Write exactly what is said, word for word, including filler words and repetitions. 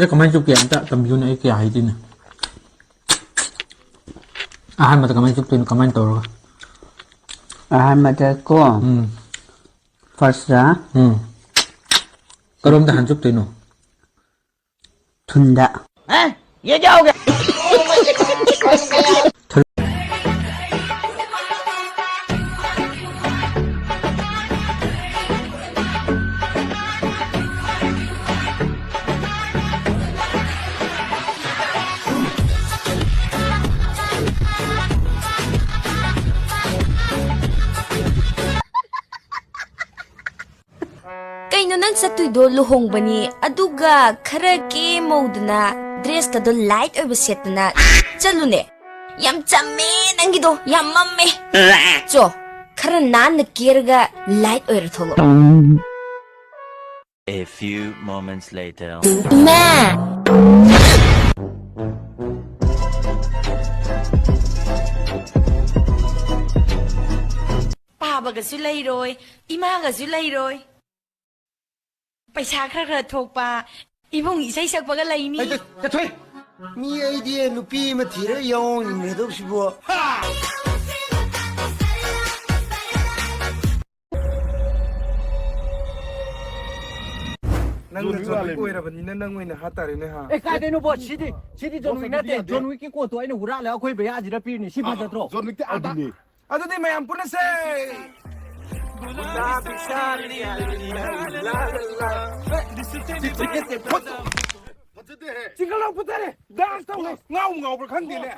ꯑꯦ, ꯀꯃꯥꯏꯅ ꯆꯨꯞꯀꯦ ꯑꯝꯇ ꯇꯝꯕꯤꯌꯨꯅꯦ, ꯑꯩ ꯀꯌꯥ ꯍꯩꯇꯦꯅꯦ꯫ ꯑꯍꯥꯟꯕꯗ ꯀꯃꯥꯏꯅ ꯆꯨꯞꯇꯣꯏꯅꯣ, ꯀꯃꯥꯏꯅ ꯇꯧꯔꯒ? ꯑꯍꯥꯟꯕꯗ ꯀꯣ, ꯎꯝ꯫ First ꯇ ꯎꯝ꯫ ꯀꯔꯣꯝꯗ ꯍꯥꯟ ꯆꯨꯞꯇꯣꯏꯅꯣ? ꯊꯨꯟꯗ꯫ ꯀꯩꯅꯣ ꯅꯪ ꯆꯠꯇꯣꯏꯗꯣ ꯂꯨꯍꯣꯡꯕꯅꯤ, ꯑꯗꯨꯒ ꯈꯔ ꯀꯦ ꯃꯧꯗꯅ, dress ꯀꯗꯣ light ꯑꯣꯏꯕ ꯁꯦꯠꯇꯅ ꯆꯠꯂꯨꯅꯦ꯫ ꯌꯥꯝ ꯆꯝꯃꯦ ꯅꯪꯒꯤꯗꯣ, ꯌꯥꯝ ꯃꯝꯃꯦ꯫ ꯆꯣ, ꯈꯔ ꯅꯥꯟꯅ ꯀꯦꯔꯒ light ꯑꯣꯏꯔ ꯊꯣꯛꯂꯛꯑꯣ꯫ A few moments later. ꯏꯃꯥ! ꯄꯥꯕꯒꯁꯨ ꯂꯩꯔꯣꯏ, ꯏꯃꯥꯒꯁꯨ ꯂꯩꯔꯣꯏ꯫ ꯄꯩꯁꯥ ꯈꯔ ꯈꯔ ꯊꯣꯛꯄ ꯏꯕꯨꯡ ꯏꯁꯩ ꯁꯛꯄꯒ ꯂꯩꯅꯤ꯫ ꯑꯩ ꯆꯠꯊꯣꯛ-, ꯃꯤ ꯑꯩꯗꯤ ꯅꯨꯄꯤ ꯑꯃ ꯊꯤꯔꯒ ꯌꯥꯎꯅꯤꯡꯉꯦ ꯇꯧꯁꯤꯕꯨ꯫ ꯅꯪꯅ ꯖꯣꯟ ꯋꯤꯛ ꯖꯣꯟ ꯋꯤꯛ ꯃꯥꯜꯂꯦ꯫ ꯑꯣꯏꯔꯕꯅꯤꯅ ꯅꯪ ꯑꯣꯏꯅ ꯍꯥꯠꯇꯥꯔꯦꯅꯦ, ꯍꯥ? ꯑꯦ, ꯀꯥꯏꯗꯩꯅꯣ, ꯕꯣꯁ? ꯁꯤꯗꯤ, ꯁꯤꯗꯤ ꯖꯣꯟ ꯋꯤꯛ ꯅꯠꯇꯦ꯫ ꯖꯣꯟ ꯋꯤꯛꯀꯤ ꯀꯣꯠꯇꯣ ꯑꯩꯅ ꯍꯨꯔꯥꯜꯂꯒ ꯑꯩꯈꯣꯏ ꯃꯌꯥꯁꯤꯗ ꯄꯤꯔꯤꯅꯤ꯫ ꯁꯤ ꯐꯖꯗ꯭ꯔꯣ? ꯖꯣꯟ ꯋꯤꯛꯇꯤ ꯑꯥꯔꯃꯤꯅꯤ꯫ ꯑꯗꯨꯗꯤ ꯃꯌꯥꯝ ꯄꯨꯟꯅꯁꯦ꯫ ꯐꯖꯗꯦꯍꯦ꯫ ꯆꯤꯡꯈꯠꯂ ꯐꯖꯔꯦ꯫ Dance ꯇꯧꯅ ꯉꯥꯎ ꯉꯥꯎꯕ꯭ꯔꯥ ꯈꯪꯗꯦꯅꯦ꯫